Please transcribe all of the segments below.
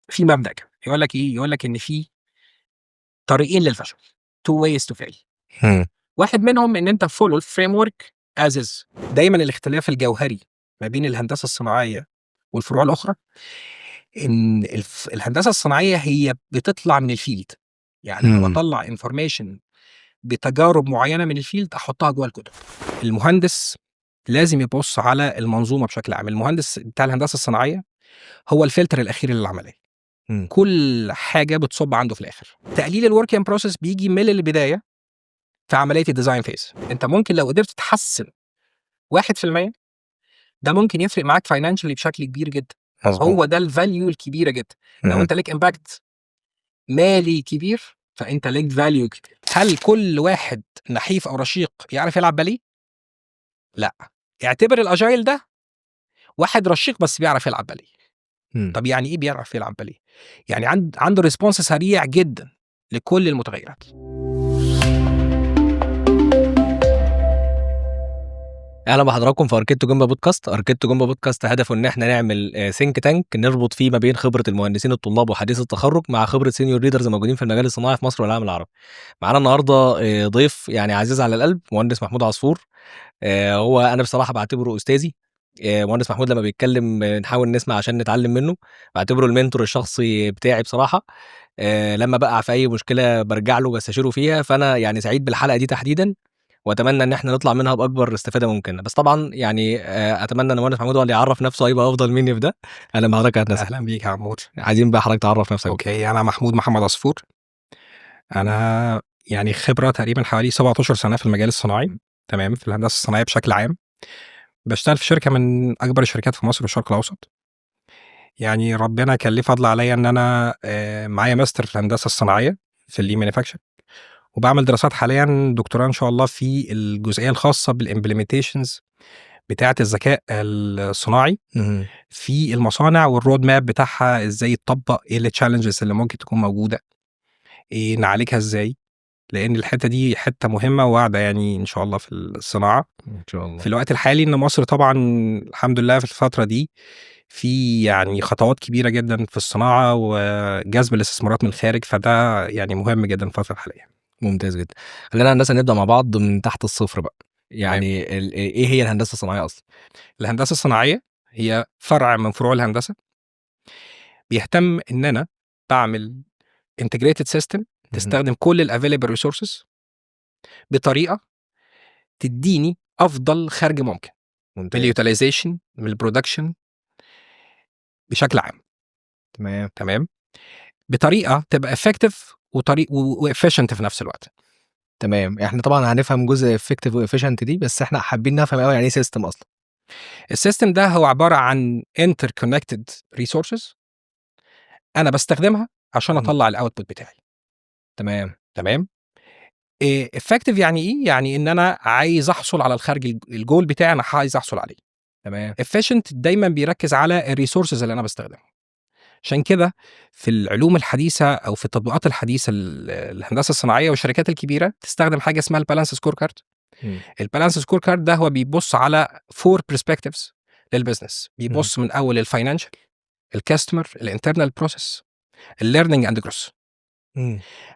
في مبدأ كده يقول لك ايه؟ يقول لك ان في طريقين للفشل، two ways to fail. واحد منهم ان انت follow ال framework as is. دايما الاختلاف الجوهري ما بين الهندسة الصناعية والفروع الاخرى ان الهندسة الصناعية هي بتطلع من ال field، يعني انا بطلع information بتجارب معينة من ال field احطها جوه الكتب. المهندس لازم يبص على المنظومة بشكل عام. المهندس بتاع الهندسة الصناعية هو الفلتر الاخير للعمليه. كل حاجة بتصب عنده في الاخر. تقليل ال work in process بيجي من البداية في عملية ال design phase. انت ممكن لو قدرت تحسن 1%، ده ممكن يفرق معاك financially بشكل كبير جدا. هو ده ال value الكبيرة جدا. لو انت ليك impact مالي كبير، فانت ليك value كبير. هل كل واحد نحيف او رشيق يعرف يلعب باليه؟ لا. اعتبر ال agile ده واحد رشيق بس بيعرف يلعب باليه. طب يعني ايه بيعرف يلعب باليه؟ يعني عنده response سريع جدا لكل المتغيرات. اهلا بحضراتكم في اركيتو جنبا بودكاست. اركيتو جنبا بودكاست هدفه ان احنا نعمل think tank نربط فيه ما بين خبره المهندسين الطلاب وحديث التخرج مع خبره senior leaders موجودين في المجال الصناعي في مصر والعالم العربي. معانا النهارده ضيف يعني عزيز على القلب، مهندس محمود عصفور. هو انا بصراحة بعتبره استاذي. مهندس محمود لما بيتكلم نحاول نسمع عشان نتعلم منه، بعتبره ال mentor الشخصي بتاعي بصراحة. لما بقع في اي مشكلة برجع له بستشيره فيها، فانا يعني سعيد بالحلقة دي تحديدا، واتمنى ان احنا نطلع منها باكبر استفاده ممكنة. بس طبعا يعني اتمنى ان مهندس محمود هو اللي يعرف نفسه، هيبقى افضل مني في ده. اهلا بحضرتك يا هندسة. اهلا بيك يا عمور. عايزين بقى حضرتك تعرف نفسك. okay، انا محمود محمد عصفور. انا يعني خبره تقريبا حوالي 17 سنة في المجال الصناعي، تمام، في الهندسة الصناعية بشكل عام. بشتغل في شركة من اكبر الشركات في مصر والشرق الاوسط. يعني ربنا كان ليه فضل عليا ان انا معايا ماستر في الهندسة الصناعية في ال lean manufacture، وبعمل دراسات حاليا دكتوراه ان شاء الله في الجزئية الخاصة بال implementations بتاعه الذكاء الصناعي في المصانع، وال road map بتاعها ازاي يتطبق، ايه ال challenges اللي ممكن تكون موجودة، ايه نعالجها ازاي، لان الحتة دي حتة مهمة وواعده يعني ان شاء الله في الصناعة ان شاء الله. في الوقت الحالي ان مصر طبعا الحمد لله في الفترة دي في يعني خطوات كبيرة جدا في الصناعة وجذب الاستثمارات من الخارج، فده يعني مهم جدا في الفترة الحالية. ممتاز جدا. خلينا هندسة نبدا مع بعض من تحت الصفر بقى. يعني ايه هي الهندسة الصناعية اصلا؟ الهندسة الصناعية هي فرع من فروع الهندسة بيهتم ان انا بعمل integrated system تستخدم كل ال available resources بطريقة تديني افضل خارج ممكن من ال utilization، من ال production بشكل عام. تمام، بطريقة تبقى effective وطريق و efficient في نفس الوقت. تمام. احنا طبعا هنفهم جزء effective و efficient دي، بس احنا حابين نفهم قوي يعني ايه system اصلا. ال system ده هو عبارة عن interconnected resources انا بستخدمها عشان اطلع ال output بتاعي. تمام. effective يعني ايه؟ يعني ان انا عايز احصل على الخارج، الجول بتاعي انا عايز احصل عليه. Efficient دايما بيركز على ال resources اللي انا بستخدمها. عشان كده في العلوم الحديثة او في التطبيقات الحديثة الهندسة الصناعية والشركات الكبيرة تستخدم حاجة اسمها ال balanced scorecard. ال balanced scorecard ده هو بيبص على four perspectives لل business. بيبص من اول ال financial، ال customer، ال internal process، ال learning and growth.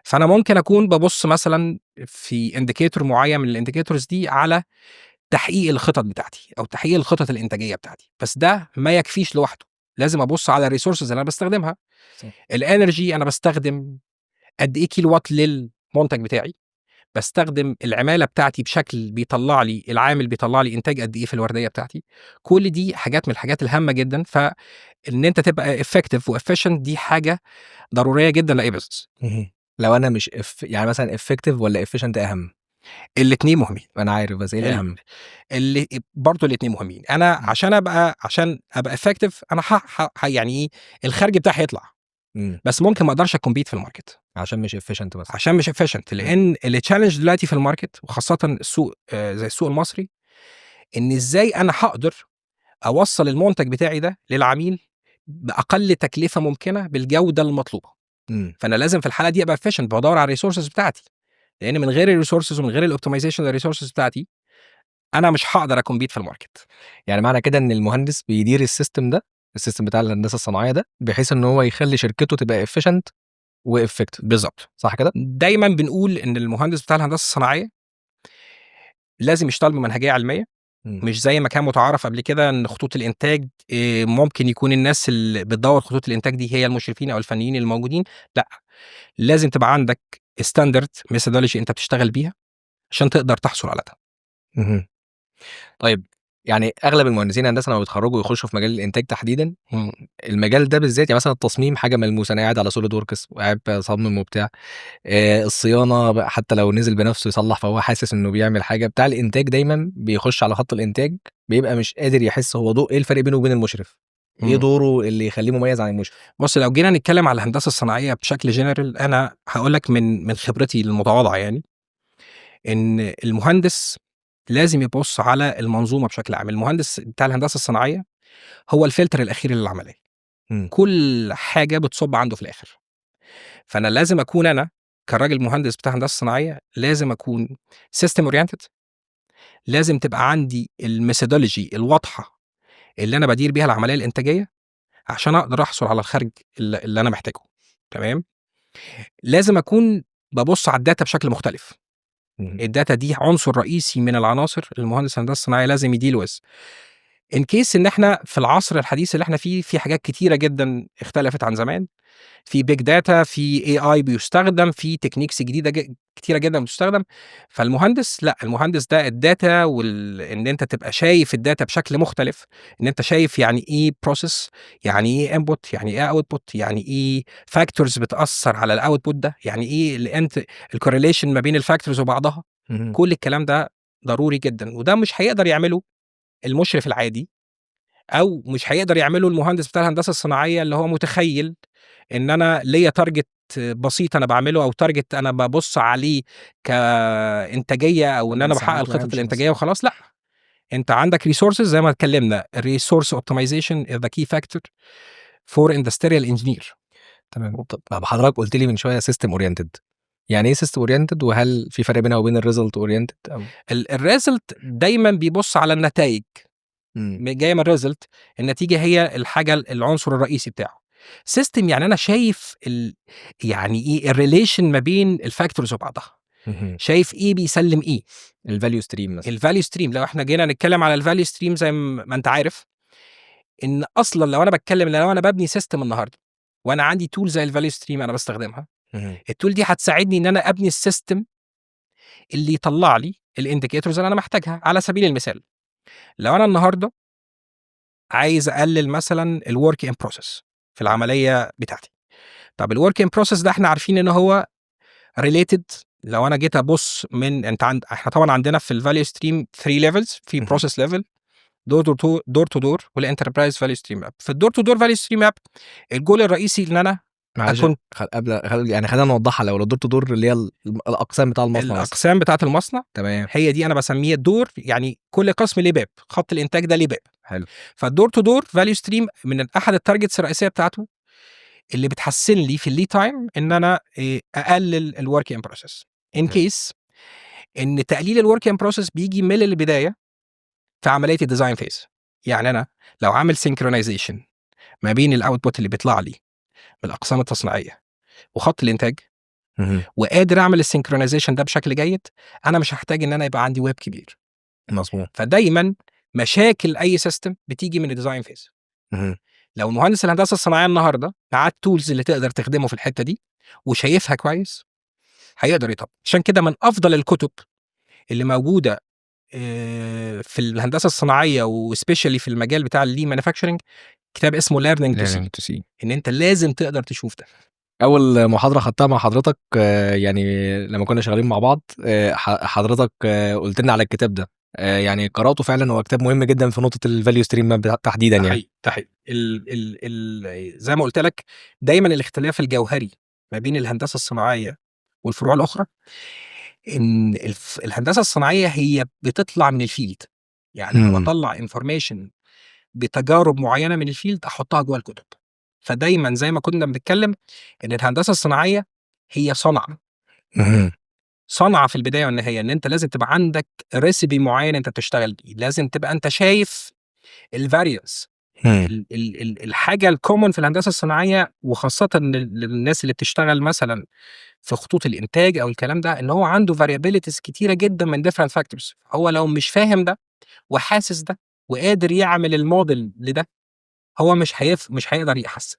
فانا ممكن اكون ببص مثلا في indicator معين من ال indicators دي على تحقيق الخطط بتاعتي او تحقيق الخطط الانتاجية بتاعتي، بس ده ما يكفيش لوحده، لازم ابص على ال resources اللي انا بستخدمها. ال energy، انا بستخدم قد ايه كيلو وات للمنتج بتاعي، بستخدم العمالة بتاعتي بشكل بيطلع لي، العامل بيطلع لي انتاج قد ايه في الوردية بتاعتي. كل دي حاجات من الحاجات الهامة جدا، فان انت تبقى effective و efficient دي حاجة ضرورية جدا لاي business. لو انا مش يعني مثلا effective ولا efficient اهم؟ الاثنين مهمين. انا عارف، بس ايه الاهم؟ اللي برضه الاثنين مهمين. انا عشان ابقى effective انا يعني ايه، الخارج بتاعي هيطلع، بس ممكن ما اقدرش ا compete في ال market. عشان مش efficient بس. عشان مش efficient، لان ال challenge دلوقتي في ال market وخاصة السوق زي السوق المصري، ان ازاي انا هقدر اوصل المنتج بتاعي ده للعميل باقل تكلفة ممكنة بالجودة المطلوبة. فانا لازم في الحالة دي ابقى efficient، بدور على ال resources بتاعتي، لان من غير ال resources ومن غير ال optimization لل resources بتاعتي انا مش هقدر ا compete في ال market. يعني معنى كده ان المهندس بيدير ال system ده. ال system بتاع الهندسة الصناعية ده، بحيث ان هو يخلي شركته تبقى efficient و effective. بالظبط. صح كده؟ دايما بنقول ان المهندس بتاع الهندسة الصناعية لازم يشتغل بمنهجيه علميه، مش زي ما كان متعارف قبل كده ان خطوط الانتاج ممكن يكون الناس اللي بتدور خطوط الانتاج دي هي المشرفين او الفنيين الموجودين. لا، لازم تبقى عندك standard methodology انت بتشتغل بيها عشان تقدر تحصل على ده. مهم. طيب، يعني اغلب المهندسين هندسة لما بيتخرجوا ويخشوا في مجال الانتاج تحديدا، المجال ده بالذات، يعني مثلا التصميم حاجة ملموسه، انا قاعد على SolidWorks وقاعد بصمم وبتاع، الصيانة بقى حتى لو نزل بنفسه يصلح فهو حاسس انه بيعمل حاجه. بتاع الانتاج دايما بيخش على خط الانتاج بيبقى مش قادر يحس هو دور ايه، الفرق بينه وبين المشرف ايه، دوره اللي يخليه مميز عن المشرف؟ بص، لو جينا نتكلم على الهندسة الصناعية بشكل جنرال، انا هقول لك من خبرتي المتواضعة يعني ان المهندس لازم يبص على المنظومة بشكل عام. المهندس بتاع الهندسة الصناعية هو الفلتر الاخير للعمليه. كل حاجة بتصب عنده في الاخر. فانا لازم اكون انا كراجل مهندس بتاع هندسة صناعية لازم اكون system oriented، لازم تبقى عندي ال methodology الواضحة اللي انا بدير بيها العملية الانتاجية عشان اقدر احصل على الخارج اللي انا محتاجه، تمام؟ لازم اكون ببص على ال data بشكل مختلف. ال data دي عنصر رئيسي من العناصر اللي المهندس الهندسة الصناعية لازم ي deal with، in case ان احنا في العصر الحديث اللي احنا فيه في حاجات كتيرة جدا اختلفت عن زمان، في big data، في AI بيستخدم، في techniques جديدة كتيرة جدا بتستخدم. فالمهندس لا، المهندس ده ال data ان انت تبقى شايف ال data بشكل مختلف، ان انت شايف يعني ايه process، يعني ايه input، يعني ايه output، يعني ايه factors بتاثر على ال output ده، يعني ايه الانت ال correlation ما بين ال factors وبعضها. كل الكلام ده ضروري جدا، وده مش هيقدر يعمله المشرف العادي او مش هيقدر يعمله المهندس بتاع الهندسة الصناعية اللي هو متخيل ان انا ليا target بسيط انا بعمله او target انا ببص عليه كانتاجيه او ان انا بحقق ساعات الخطط وهمشي. الانتاجية وخلاص. لا، انت عندك resources زي ما اتكلمنا، ال resource optimization is the key factor for industrial engineer. تمام. طب حضرتك قلت لي من شوية system oriented، يعني ايه system oriented؟ وهل في فرق بينها وبين ال result oriented او ال result دايما بيبص على النتائج، جاية من ال result، النتيجة هي الحاجة العنصر الرئيسي بتاعه. system يعني انا شايف يعني ايه ال relation ما بين ال factors وبعضها، شايف ايه بيسلم ايه. ال value stream مثلا. ال value stream، لو احنا جينا نتكلم على ال value stream، زي ما انت عارف ان اصلا لو انا بتكلم لو انا ببني system النهارده وانا عندي tool زي ال value stream انا بستخدمها، ال tool دي هتساعدني ان انا ابني ال system اللي يطلع لي ال indicators اللي انا محتاجها. على سبيل المثال، لو انا النهارده عايز اقلل مثلا ال work in process في العملية بتاعتي، طب ال work in process ده احنا عارفين ان هو related. لو انا جيت ابص من انت عند احنا طبعا عندنا في ال value stream 3 levels، في process level، door to door to door وال enterprise value stream map. في ال door to door value stream map ال goal الرئيسي ان انا معلش، أكون قبل يعني خلينا نوضحها لو ال door to door اللي هي الاقسام بتاع المصنع مثلا. الاقسام بتاعه المصنع. هي دي انا بسميها door، يعني كل قسم ليه باب، خط الانتاج ده ليه باب. فال door to door value stream من احد ال targets الرئيسية بتاعته اللي بتحسن لي في ال lead time ان انا اقلل ال work in process، in case ان تقليل ال work in process بيجي من البداية في عملية ال design phase. يعني انا لو عامل synchronization ما بين ال output اللي بيطلع لي من الاقسام التصنيعيه وخط الانتاج وقادر اعمل ال synchronization ده بشكل جيد، انا مش هحتاج ان انا يبقى عندي WIP كبير. فدايما مشاكل اي system بتيجي من ال design phase. لو مهندس الهندسة الصناعية النهارده معاه ال tools اللي تقدر تخدمه في الحتة دي وشايفها كويس هيقدر يطبق. عشان كده من افضل الكتب اللي موجودة في الهندسة الصناعية و specially في المجال بتاع ال lean manufacturing كتاب اسمه Learning to See. Learning to see. ان انت لازم تقدر تشوف ده. اول محاضرة خدتها مع حضرتك يعني لما كنا شغالين مع بعض حضرتك قلت لنا على الكتاب ده، يعني قراته فعلا هو كتاب مهم جدا في نقطة ال value stream تحديدا ده يعني. حقيقي، ده حقيقي. ال ال ال زي ما قلت لك، دايما الاختلاف الجوهري ما بين الهندسة الصناعية والفروع الاخرى ان الهندسة الصناعية هي بتطلع من ال field، يعني انا بطلع information بتجارب معينة من ال field احطها جوه الكتب. فدايما زي ما كنا بنتكلم ان الهندسة الصناعية هي صنعه، صنعه في البداية والنهايه، ان انت لازم تبقى عندك recipe معين انت بتشتغل بيه، لازم تبقى انت شايف ال variance. ال ال الحاجة ال common في الهندسة الصناعية، وخاصة للناس اللي بتشتغل مثلا في خطوط الانتاج او الكلام ده، ان هو عنده variabilities كتيرة جدا من different factors. هو لو مش فاهم ده وحاسس ده وقادر يعمل الموديل لده، هو مش هيقدر يحسن.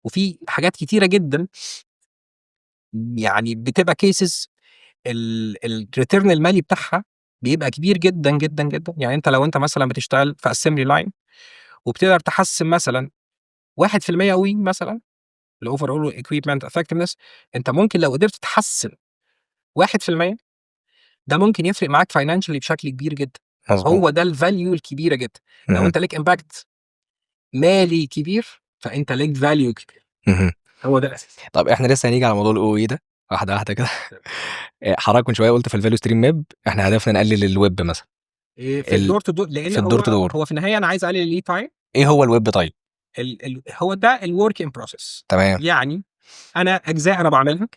وفي حاجات كتيرة جدا يعني بتبقى cases ال return المالي بتاعها بيبقى كبير جدا جدا جدا. يعني انت لو انت مثلا بتشتغل في assembly line وبتقدر تحسن مثلا 1% OEE مثلا، ال overall equipment effectiveness، انت ممكن لو قدرت تحسن 1% ده ممكن يفرق معاك financially بشكل كبير جدا. هو ده ال value الكبيرة جدا. لو انت ليك impact مالي كبير، فانت ليك value كبير. هو ده الاساس. طب احنا لسه هنيجي على موضوع ال OEE ده واحدة واحدة كده. حضرتك من شوية قلت في ال value stream map احنا هدفنا نقلل ال WIP مثلا. إيه، في ال door to door، لان في ال door to door. هو في النهاية انا عايز اقلل ال lead time. ايه هو ال WIP طيب؟ هو ده ال work in process. يعني انا اجزاء انا بعملها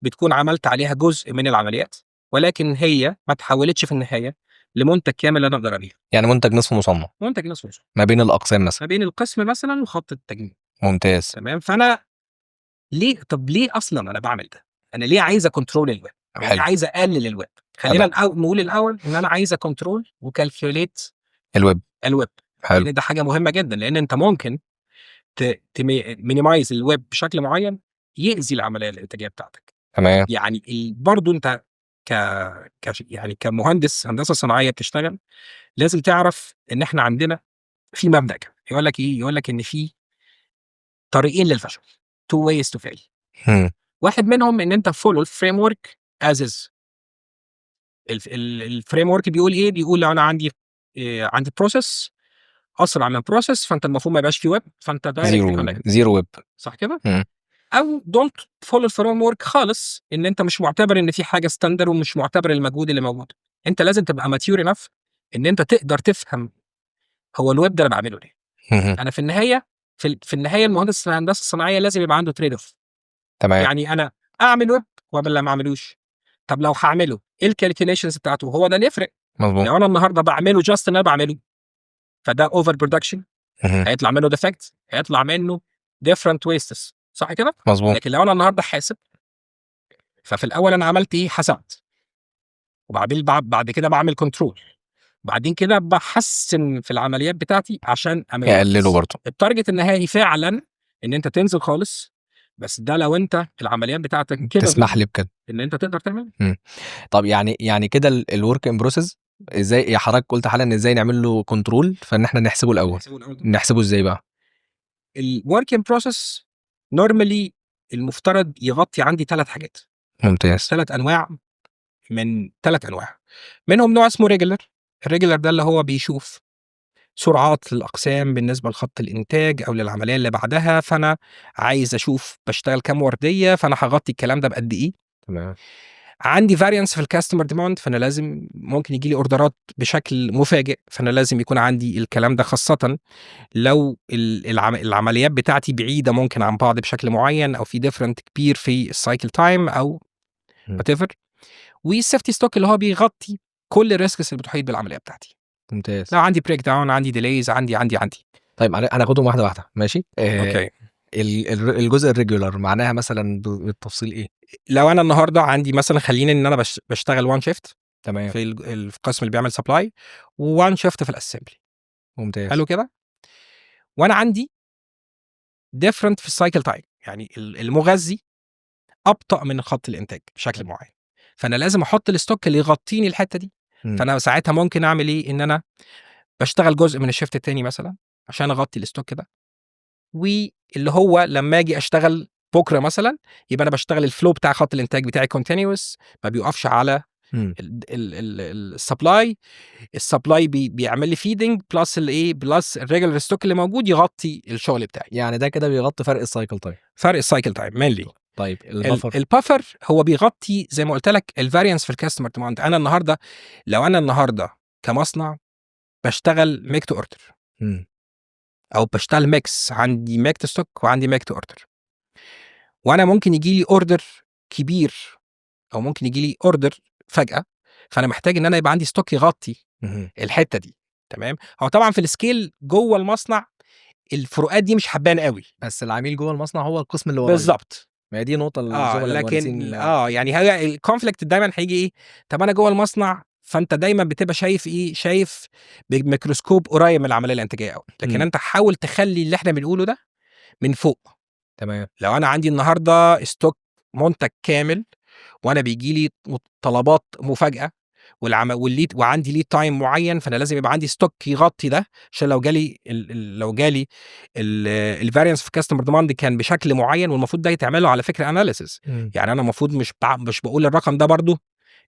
بتكون عملت عليها جزء من العمليات، ولكن هي ما تحولتش في النهاية لمنتج كامل انا اقدر ابيعه. يعني منتج نصف مصنع. منتج نصف مصنع. ما بين الاقسام مثلا. ما بين القسم مثلا وخط التجميع. تمام. فانا ليه، طب ليه اصلا انا بعمل ده؟ انا ليه عايز ا control ال WIP؟ أو ليه عايز اقلل ال WIP؟ خلينا نقول الاول ان انا عايز ا control و calculate ال WIP. ال WIP. لان ده حاجة مهمة جدا، لان انت ممكن minimize ال WIP بشكل معين يأذي العملية الانتاجية بتاعتك. يعني برضو انت ك... ك يعني كمهندس هندسة صناعية بتشتغل، لازم تعرف ان احنا عندنا في مبدا كده يقول لك ايه؟ يقول لك ان في طريقين للفشل، two ways to fail. واحد منهم ان انت follow ال framework as is. ال framework بيقول ايه؟ بيقول لو انا عندي process اسرع من process، فانت المفروض ما يبقاش في WIP، فانت direct zero connect. zero WIP. صح كده؟ مم. او don't follow ال framework خالص، ان انت مش معتبر ان في حاجة standard ومش معتبر المجهود اللي موجود. انت لازم تبقى mature enough ان انت تقدر تفهم هو ال WIP ده انا بعمله ليه. انا في النهاية في النهاية المهندس الهندسة الصناعية لازم يبقى عنده trade off. يعني انا اعمل WIP ولا ما اعملوش؟ طب لو هعمله، ايه ال calculations بتاعته؟ هو ده اللي يفرق. لو انا النهارده بعمله just ان انا بعمله، فده over production. هيطلع منه defect، هيطلع منه different wastes، صح كده؟ مظبوط. لكن لو انا النهارده حاسب، ففي الاول انا عملت ايه؟ حسبت، وبعدين بعد كده بعمل control، بعدين كده بحسن في العمليات بتاعتي عشان أعمل يقللوا برضه. ال target النهائي فعلا ان انت تنزل خالص، بس ده لو انت العمليات بتاعتك كده تسمح لي بكده. ان انت تقدر تعمل. طب يعني كده ال work in process ازاي؟ يا حضرتك قلت حالا ان ازاي نعمل له control، فان احنا نحسبه الاول. نحسبه الأول. نحسبه ازاي بقى؟ ال work in process normally المفترض يغطي عندي ثلاث حاجات. ثلاث انواع، من ثلاث انواع، منهم نوع اسمه regular. ال regular ده اللي هو بيشوف سرعات الاقسام بالنسبة لخط الانتاج او للعملية اللي بعدها، فانا عايز اشوف بشتغل كام ورديه، فانا هغطي الكلام ده بقد ايه. عندي variance في ال customer demand، فانا لازم ممكن يجي لي orderات بشكل مفاجئ، فانا لازم يكون عندي الكلام ده، خاصة لو العمليات بتاعتي بعيدة ممكن عن بعض بشكل معين، او في different كبير في ال cycle time او whatever. وال safety stock اللي هو بيغطي كل ال risks اللي بتحيط بالعملية بتاعتي. لو عندي breakdown، عندي delays، عندي. طيب هناخدهم واحدة واحده، ماشي؟ okay. الجزء ال regular معناها مثلا بالتفصيل ايه؟ لو انا النهارده عندي مثلا، خليني ان انا بشتغل one shift في القسم اللي بيعمل supply و one shift في ال assembly. حلو كده؟ وانا عندي different في ال cycle time، يعني المغذي ابطا من خط الانتاج بشكل معين، فانا لازم احط ال stock اللي يغطيني الحتة دي. فانا ساعتها ممكن اعمل ايه؟ ان انا بشتغل جزء من ال shift التاني مثلا عشان اغطي ال stock ده، واللي هو لما اجي اشتغل بكره مثلا يبقى انا بشتغل ال flow بتاع خط الانتاج بتاعي continuous، ما بيوقفش على ال supply. ال supply بيعمل لي feeding plus الايه، plus ال regular stock اللي موجود يغطي الشغل بتاعي. يعني ده كده بيغطي فرق ال cycle time. فرق ال cycle time mainly. طيب ال buffer؟ ال buffer هو بيغطي زي ما قلت لك ال variance في ال customer demand. انا النهارده لو انا النهارده كمصنع بشتغل make to order او بشتغل mix، عندي make to stock وعندي make to order، وانا ممكن يجي لي order كبير او ممكن يجي لي order فجاه، فانا محتاج ان انا يبقى عندي stock يغطي الحتة دي. تمام؟ هو طبعا في ال scale جوه المصنع الفروقات دي مش هتبان قوي. بس العميل جوه المصنع هو القسم اللي ورايا. بالظبط. ما هي دي نقطة الزملاء لكن المهندسين. يعني هي ال conflict دايما هيجي ايه؟ طب انا جوه المصنع، فانت دايما بتبقى شايف ايه؟ شايف بميكروسكوب قريب من العملية الانتاجية قوي، لكن انت حاول تخلي اللي احنا بنقوله ده من فوق. لو انا عندي النهارده stock منتج كامل وانا بيجي لي طلبات مفاجاة وال lead وعندي lead time معين، فانا لازم يبقى عندي stock يغطي ده، عشان لو جالي ال variance في customer demand كان بشكل معين، والمفروض ده يتعمل له على فكرة analysis. يعني انا المفروض مش بقول الرقم ده برضو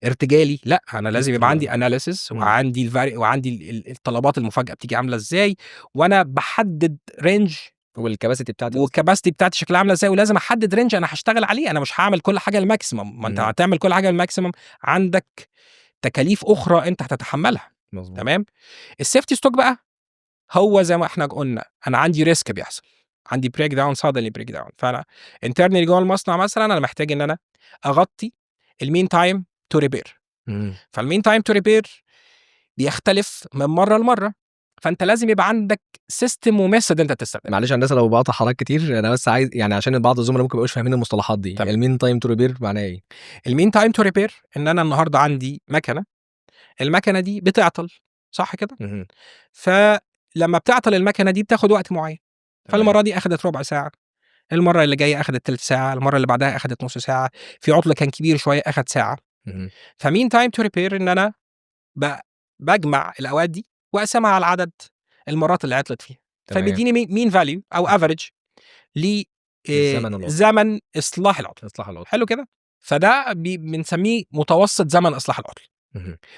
ارتجالي، لا، انا لازم يبقى عندي analysis وعندي الطلبات المفاجاة بتيجي عامله ازاي، وانا بحدد range وال capacity بتاعتي وال capacity بتاعتي شكلها عامله ازاي، ولازم احدد range انا هشتغل عليه. انا مش هعمل كل حاجة ال maximum، ما انت هتعمل كل حاجة ال maximum عندك تكاليف اخرى انت هتتحملها. تمام. ال safety stock بقى هو زي ما احنا قلنا، انا عندي risk بيحصل، عندي breakdown، suddenly breakdown، فانا internally جوه المصنع مثلا انا محتاج ان انا اغطي ال mean time to repair. فال mean time to repair بيختلف من مرة لمره، فانت لازم يبقى عندك system و method انت تستخدمه. معلش يا هندسة لو بقطع حضرتك كتير، انا بس عايز يعني عشان بعض الزملاء ممكن ما يبقوش فاهمين المصطلحات دي. ال mean time to repair معناه ايه؟ ال mean time to repair ان انا النهارده عندي مكنه، المكنه دي بتعطل، صح كده؟ فلما بتعطل المكنه دي بتاخد وقت معين. فالمره دي اخذت ربع ساعه، المرة اللي جاية اخذت تلت ساعه، المرة اللي بعدها اخذت نص ساعه، في عطل كان كبير شوية اخذ ساعه. ف mean time to repair ان انا بجمع الاوقات دي واقسمها على عدد المرات اللي عطلت فيها. فبيديني mean value او average ل الزمن العطل. زمن اصلاح العطل. اصلاح العطل. حلو كده. فده بنسميه متوسط زمن اصلاح العطل.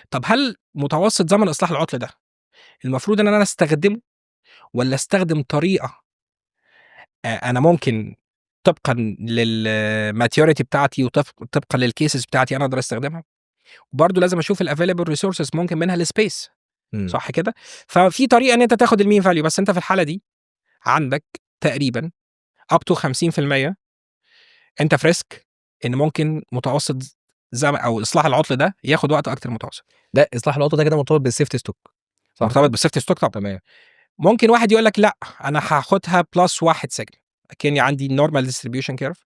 طب هل متوسط زمن اصلاح العطل ده المفروض ان انا استخدمه ولا استخدم طريقه انا ممكن طبقا لل maturity بتاعتي وطبقا لل cases بتاعتي انا اقدر استخدمها؟ وبرضه لازم اشوف ال available resources، ممكن منها ال space. صح كده؟ ففي طريقه ان انت تاخد ال mean value، بس انت في الحالة دي عندك تقريبا up to 50% انت في risk ان ممكن متوسط زمن او اصلاح العطل ده ياخد وقت اكتر متوسط. ده اصلاح العطل ده كده مرتبط بال safety stock، صح؟ مرتبط بال safety stock طبعا. ممكن واحد يقول لك لا، انا هاخدها plus 1 سيجما، كاني عندي normal distribution curve،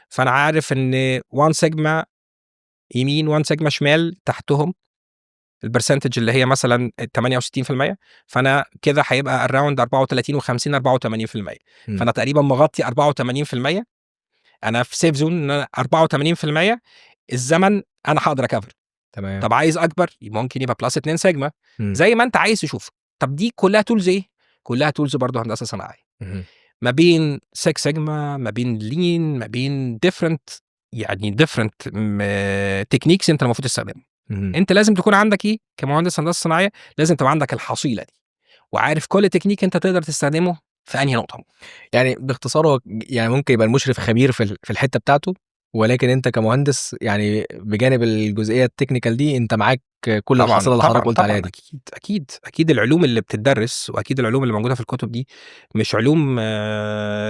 فانا عارف ان 1 سيجما يمين 1 سيجما شمال تحتهم ال percentage اللي هي مثلا 68%، فانا كده هيبقى around 34 و50 84%. فانا تقريبا مغطي 84%، انا في safe zone ان انا 84% الزمن انا هقدر ا cover. طب عايز اكبر، ممكن يبقى plus 2 سيجما. زي ما انت عايز تشوف. طب دي كلها tools ايه؟ كلها tools برضه هندسة صناعيه. ما بين 6 سيجما، ما بين lean، ما بين different، يعني different techniques انت المفروض تستخدمها. انت لازم تكون عندك ايه كمهندس هندسة صناعيه؟ لازم تبقى عندك الحصيلة دي وعارف كل تكنيك انت تقدر تستخدمه في انهي نقطه. يعني باختصار هو يعني ممكن يبقى المشرف خبير في الحتة بتاعته، ولكن انت كمهندس يعني بجانب الجزئية ال technical دي انت معاك كل الحصيلة اللي حضرتك قلت عليها دي. اكيد اكيد اكيد، العلوم اللي بتدرس واكيد العلوم اللي موجودة في الكتب دي مش علوم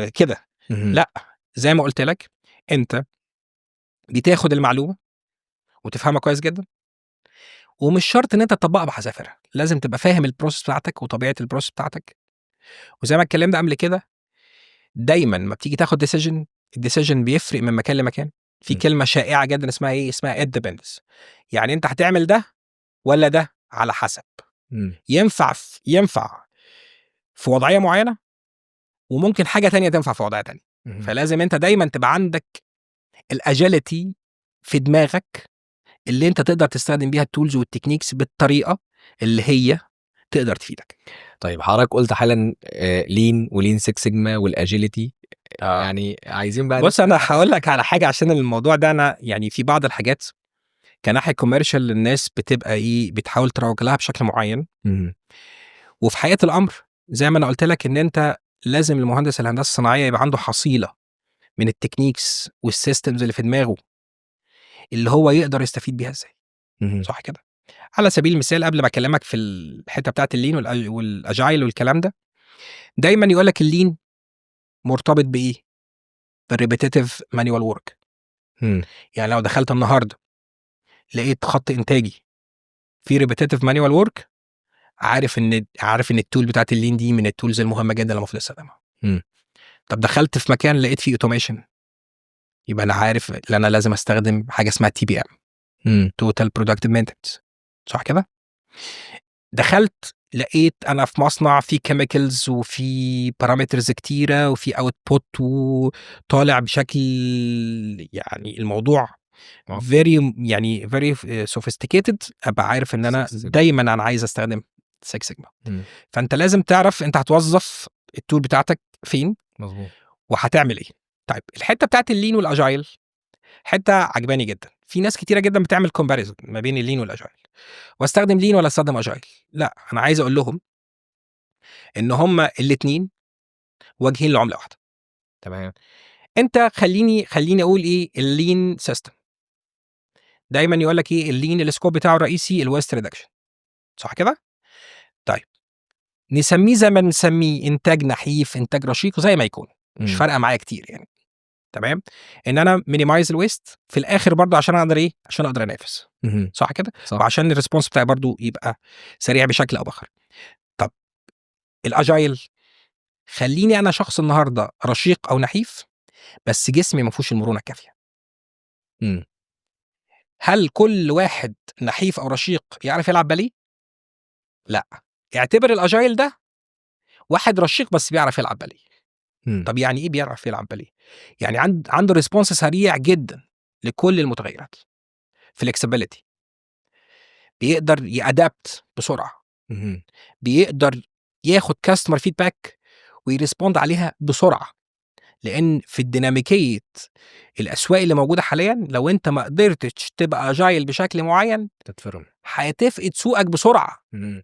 كده. لا، زي ما قلت لك، انت بتاخد المعلومة وتفهمها كويس جدا، ومش شرط ان انت تطبقها بحذافيرها. لازم تبقى فاهم ال process بتاعتك وطبيعه ال process بتاعتك. وزي ما اتكلمنا قبل كده، دايما ما بتيجي تاخد decision، ال decision بيفرق من مكان لمكان. في كلمة شائعة جدا اسمها ايه؟ اسمها it depends. يعني انت هتعمل ده ولا ده على حسب. ينفع في وضعية معينة وممكن حاجة تانية تنفع في وضعية تانية. فلازم انت دايما تبقى عندك ال agility في دماغك اللي انت تقدر تستخدم بيها ال tools وال techniques بالطريقة اللي هي تقدر تفيدك. طيب، حضرتك قلت حالا lean و lean 6 سيجما وال agility، يعني عايزين بقى بص، انا هقول لك على حاجة عشان الموضوع ده انا يعني في بعض الحاجات كناحيه commercial الناس بتبقى ايه، بتحاول تروج لها بشكل معين. وفي حقيقة الامر زي ما انا قلت لك ان انت لازم المهندس الهندسة الصناعية يبقى عنده حصيله من ال techniques وال systems اللي في دماغه اللي هو يقدر يستفيد بيها ازاي. صح كده؟ على سبيل المثال، قبل ما اكلمك في الحتة بتاعت ال lean وال agile والكلام ده، دايما يقول لك ال lean مرتبط بايه؟ بال repetitive manual work. يعني لو دخلت النهارده لقيت خط انتاجي فيه repetitive manual work، عارف ان ال tool بتاعت ال lean دي من ال tools المهمة جدا اللي المفروض استخدمها. طب دخلت في مكان لقيت فيه automation، يبقى انا عارف ان انا لازم استخدم حاجة اسمها TPM، total productive maintenance، صح كده؟ دخلت لقيت انا في مصنع فيه chemicals وفي parameters كتيرة وفي output وطالع بشكل، يعني الموضوع very يعني very sophisticated، ابقى عارف ان انا Six Sigma. دايما انا عايز استخدم 6 سيجما. فانت لازم تعرف انت هتوظف ال tool بتاعتك فين وهتعمل ايه. طيب، الحتة بتاعت ال lean وال agile حتة عجباني جدا. في ناس كتيرة جدا بتعمل comparison ما بين ال lean وال agile، واستخدم lean ولا استخدم agile. لا، انا عايز اقول لهم ان هما الاثنين وجهين لعمله واحده. انت خليني اقول ايه، ال lean system دايما يقول لك ايه؟ ال lean ال scope بتاعه الرئيسي ال waste reduction، صح كده؟ طيب، نسميه زي ما نسميه، انتاج نحيف، انتاج رشيق، زي ما يكون، مش فارقه معايا كتير يعني، تمام؟ ان انا minimize ال waste في الاخر برضه عشان اقدر ايه؟ عشان اقدر انافس. صح كده؟ صح. وعشان ال response بتاعي برضه يبقى سريع بشكل او باخر. طب ال agile، خليني انا شخص النهارده رشيق او نحيف بس جسمي ما فيهوش المرونة الكافيه. هل كل واحد نحيف او رشيق يعرف يلعب باليه؟ لا. اعتبر ال agile ده واحد رشيق بس بيعرف يلعب باليه. طب يعني ايه بيعرف يلعب باليه؟ يعني عنده response سريع جدا لكل المتغيرات، flexibility، بيقدر ي adapt بسرعه، بيقدر ياخد customer feedback وي respond عليها بسرعه، لان في الديناميكيه الاسواق اللي موجودة حاليا لو انت ما قدرتش تبقى agile بشكل معين تتفرم. هتفقد سوقك بسرعه.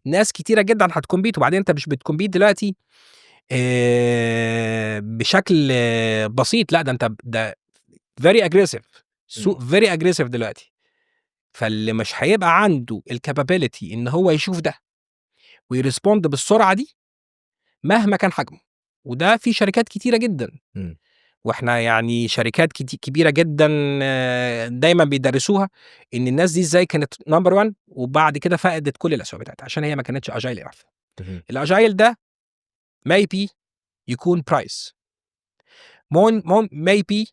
ناس كتيرة جدا هت compete، وبعدين انت مش بت compete دلوقتي بشكل بسيط، لا، ده انت ده very aggressive، سوق very aggressive دلوقتي. فاللي مش هيبقى عنده ال capability ان هو يشوف ده وي respond بالسرعة دي مهما كان حجمه، وده في شركات كتيرة جدا، واحنا يعني شركات كبيرة جدا دايما بيدرسوها ان الناس دي ازاي كانت number 1 وبعد كده فقدت كل الاسواق بتاعتها عشان هي ما كانتش agile enough. ال agile ده maybe يكون price مون maybe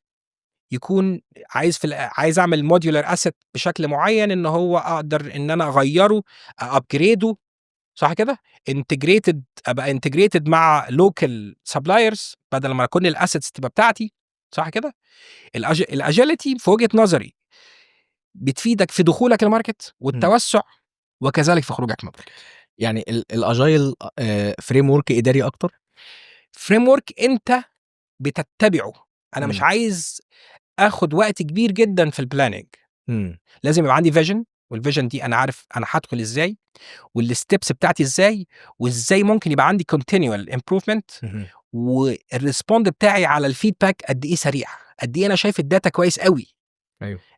يكون عايز عايز اعمل modular asset بشكل معين ان هو اقدر ان انا اغيره، upgrade ه، صح كده؟ integrated، ابقى integrated مع local suppliers بدل ما كل ال assets تبقى بتاعتي، صح كده؟ ال agility في وجهه نظري بتفيدك في دخولك ال market والتوسع وكذلك في خروجك من ال market. يعني ال agile framework اداري اكتر؟ framework انت بتتبعه. انا مش عايز اخد وقت كبير جدا في ال planning. لازم يبقى عندي vision، وال vision دي انا عارف انا هدخل ازاي وال steps بتاعتي ازاي، وازاي ممكن يبقى عندي continual improvement، وال respond بتاعي على ال feedback قد ايه سريع، قد ايه انا شايف ال data كويس قوي،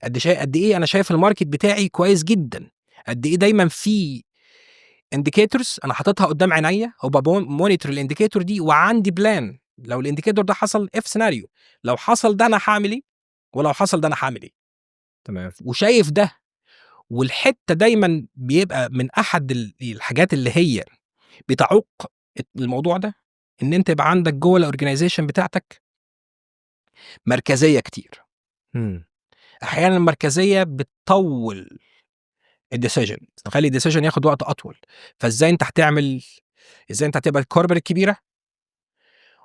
قد ايه انا شايف ال market بتاعي كويس جدا، قد ايه دايما في indicators انا حاططها قدام عينيا وب monitor ال indicator دي، وعندي plan لو ال indicator ده حصل if scenario، لو حصل ده انا هعمل ايه، ولو حصل ده انا هعمل ايه. وشايف ده. والحتة دايما بيبقى من احد الحاجات اللي هي بتعوق الموضوع ده ان انت يبقى عندك جوه ال organization بتاعتك مركزية كتير. احيانا المركزية بتطول ال decision، تخلي ال decision ياخد وقت اطول. فازاي انت هتعمل، ازاي انت هتبقى ال corporate الكبيرة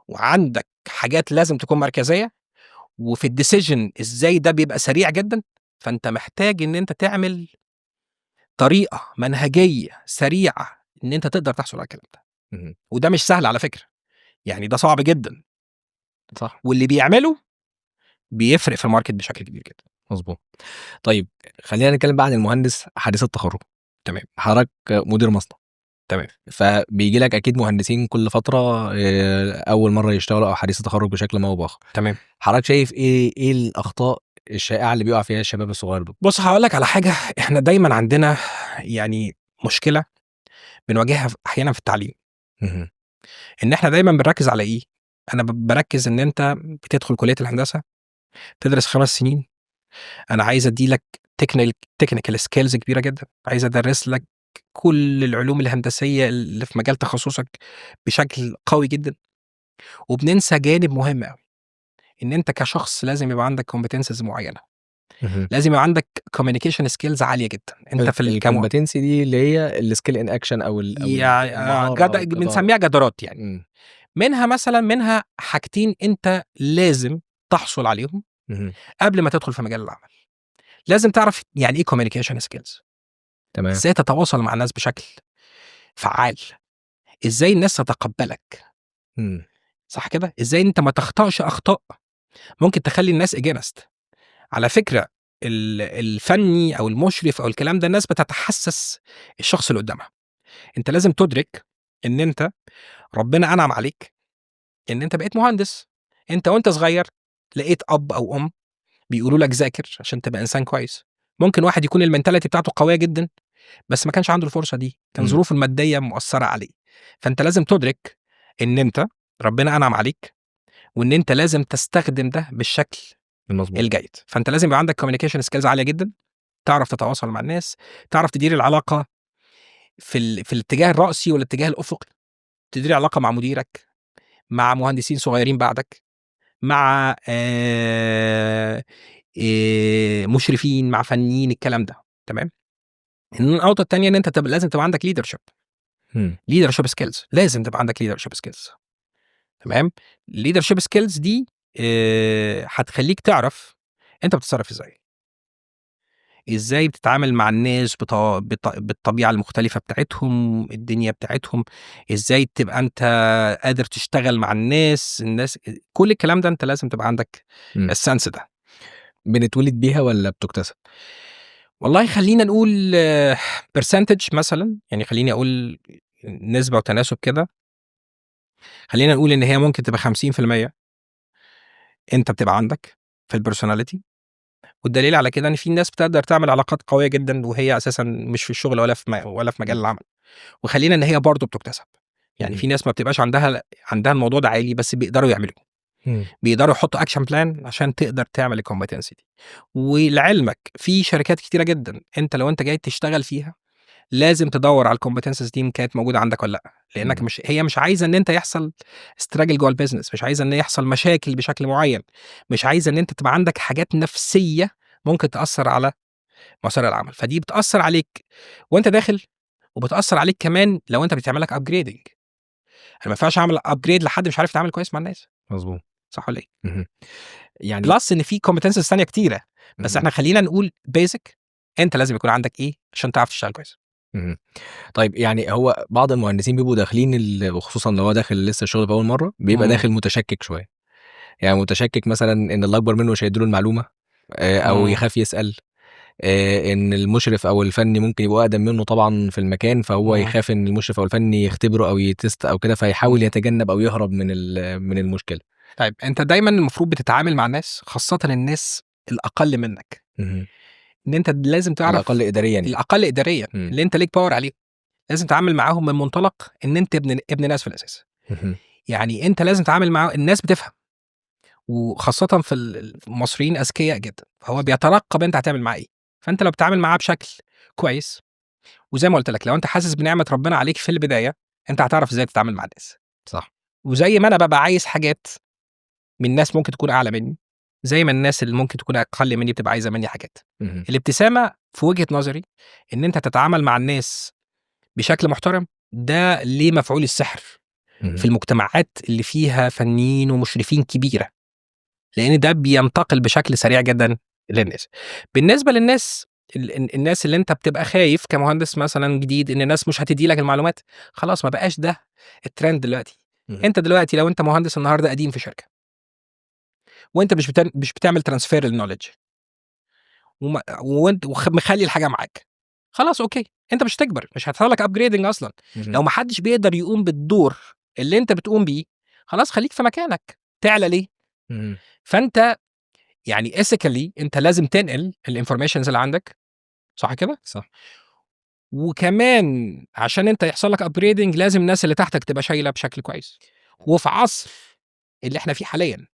وعندك حاجات لازم تكون مركزيه، وفي ال decision ازاي ده بيبقى سريع جدا؟ فانت محتاج ان انت تعمل طريقه منهجيه سريعة ان انت تقدر تحصل على الكلام ده. وده مش سهل على فكره، يعني ده صعب جدا. واللي بيعمله بيفرق في ال market بشكل كبير جدا. مظبوط. طيب، خلينا نتكلم بقى عن المهندس حديث التخرج. حضرتك مدير مصنع. فبيجي لك اكيد مهندسين كل فترة اول مرة يشتغلوا او حديث التخرج بشكل ما او باخر. حضرتك شايف ايه الاخطاء الشائعة اللي بيقع فيها الشباب الصغير دول؟ بص، هقول لك على حاجه. احنا دايما عندنا يعني مشكلة بنواجهها احيانا في التعليم، ان احنا دايما بنركز على ايه؟ انا بركز ان انت بتدخل كليه الهندسة تدرس 5 سنين، انا عايز ادي لك technical skills كبيرة جدا، عايز ادرس لك كل العلوم الهندسية اللي في مجال تخصصك بشكل قوي جدًا، وبننسى جانب مهم أوي، إن أنت كشخص لازم يبقى عندك competencies معينة، لازم يبقى عندك communication skills عالية جدًا، أنت في ال competency دي اللي هي ال skill in action أو المهارة أو الجدارة. بنسميها جدارات يعني. منها مثلًا حاجتين أنت لازم تحصل عليهم قبل ما تدخل في مجال العمل. لازم تعرف يعني إيه communication skills. إزاي تتواصل مع الناس بشكل فعّال، إزاي الناس تتقبلك. صح كده؟ إزاي أنت ما تخطأش أخطاء ممكن تخلّي الناس against. على فكرة الفني أو المشرف أو الكلام ده الناس بتتحسس الشخص اللي قدامها. أنت لازم تدرك إن أنت ربنا أنعم عليك إن أنت بقيت مهندس. أنت وأنت صغير لقيت أب أو أم بيقولوا لك ذاكر عشان تبقى إنسان كويس. ممكن واحد يكون ال mentality بتاعته قوية جدًا، بس ما كانش عنده الفرصة دي، كان ظروفه المادية مأثرة عليه. فأنت لازم تدرك إن أنت ربنا أنعم عليك، وإن أنت لازم تستخدم ده بالشكل المضبوط. الجيد. فأنت لازم يبقى عندك communication skills عالية جدًا، تعرف تتواصل مع الناس، تعرف تدير العلاقة في الاتجاه الرأسي والاتجاه الأفقي، تدير علاقة مع مديرك، مع مهندسين صغيرين بعدك، مع مشرفين، مع فنيين، الكلام ده، تمام؟ النقطة التانية إن أنت لازم تبقى عندك leadership. Leadership skills، لازم تبقى عندك leadership skills. تمام؟ leadership skills دي هتخليك تعرف أنت بتتصرف إزاي. إزاي بتتعامل مع الناس بالطبيعة المختلفة بتاعتهم، الدنيا بتاعتهم، إزاي تبقى أنت قادر تشتغل مع الناس، كل الكلام ده أنت لازم تبقى عندك ال sense ده. بنتولد بيها والّا بتُكتسب؟ والله خلّينا نقول percentage مثلًا، يعني خلّيني أقول نسبة وتناسب كده. خلّينا نقول إن هي ممكن تبقى 50% أنت بتبقى عندك في ال personality، والدليل على كده إن في ناس بتقدر تعمل علاقات قوية جدًا وهي أساسًا مش في الشغل ولا في مجال العمل. وخلّينا إن هي برضه بتُكتسب. يعني في ناس ما بتبقاش عندها الموضوع ده عالي بس بيقدروا يعملوه. بيقدروا يحطوا action plan عشان تقدر تعمل ال competency دي. ولعلمك في شركات كتيرة جدًا أنت لو أنت جاي تشتغل فيها لازم تدوّر على ال competencies دي إن كانت موجودة عندك والّا لأ، لأنك هي مش عايزة إن أنت يحصل struggle جوّه ال business، مش عايزة إن يحصل مشاكل بشكل معين، مش عايزة إن أنت تبقى عندك حاجات نفسية ممكن تأثّر على مسار العمل، فدي بتأثّر عليك وأنت داخل، وبتأثّر عليك كمان لو أنت بيتعمل لك upgrading. أنا ما ينفعش أعمل upgrade لحد مش عارف يتعامل كويس مع الناس. صح والّا إيه؟ يعني plus إن في competencies تانية كتيرة، بس إحنا خلّينا نقول basic أنت لازم يكون عندك إيه عشان تعرف تشتغل كويس. طيب يعني هو بعض المهندسين بيبقوا داخلين وخصوصًا لو هو داخل لسه الشغل بأول مرّة، بيبقى داخل متشكِّك شوية. يعني متشكِّك مثلًا إن اللي أكبر منه مش هيدّي له المعلومة، أو يخاف يسأل، إن المشرف أو الفني ممكن يبقوا أقدم منه طبعًا في المكان، فهو يخاف إن المشرف أو الفني يختبره أو ي test أو كده، فيحاول يتجنب أو يهرب من المشكلة. طيب أنت دايمًا المفروض بتتعامل مع الناس، خاصةً الناس الأقل منك. إن أنت لازم تعرف الأقل إداريًا يعني. الأقل إداريًا، اللي أنت ليك power عليهم. لازم تتعامل معاهم من منطلق إن أنت ابن ناس في الأساس. يعني أنت لازم تتعامل مع الناس بتفهم. وخاصةً في المصريين أذكياء جدًا، فهو بيترقب أنت هتعمل معاه إيه. فأنت لو بتتعامل معاه بشكل كويس، وزي ما قُلت لك لو أنت حاسس بنعمة ربنا عليك في البداية، أنت هتعرف إزاي تتعامل مع الناس. وزي ما أنا بابقى عايز حاجات من ناس ممكن تكون أعلى مني، زي ما الناس اللي ممكن تكون أقل مني بتبقى عايزة مني حاجات. الابتسامة في وجهة نظري إن أنت تتعامل مع الناس بشكل محترم، ده ليه مفعول السحر في المجتمعات اللي فيها فنيين ومشرفين كبيرة، لأن ده بينتقل بشكل سريع جدًا للناس. بالنسبة للناس الناس اللي أنت بتبقى خايف كمهندس مثلًا جديد إن الناس مش هتدّي لك المعلومات، خلاص ما بقاش ده الtrend دلوقتي. أنت دلوقتي لو أنت مهندس النهارده قديم في شركة وأنت مش بتعمل transfer لل knowledge وأنت مخلّي الحاجة معاك، خلاص okay، أنت مش هتكبر، مش هيحصل لك upgrading أصلًا. لو ما حدش بيقدر يقوم بالدور اللي أنت بتقوم بيه، خلاص خليك في مكانك، تعلى ليه؟ فأنت ethically أنت لازم تنقل ال informations اللي عندك، صح كده؟ صح. وكمان عشان أنت يحصل لك upgrading لازم الناس اللي تحتك تبقى شايلة بشكل كويس. وفي عصر اللي إحنا فيه حاليًا،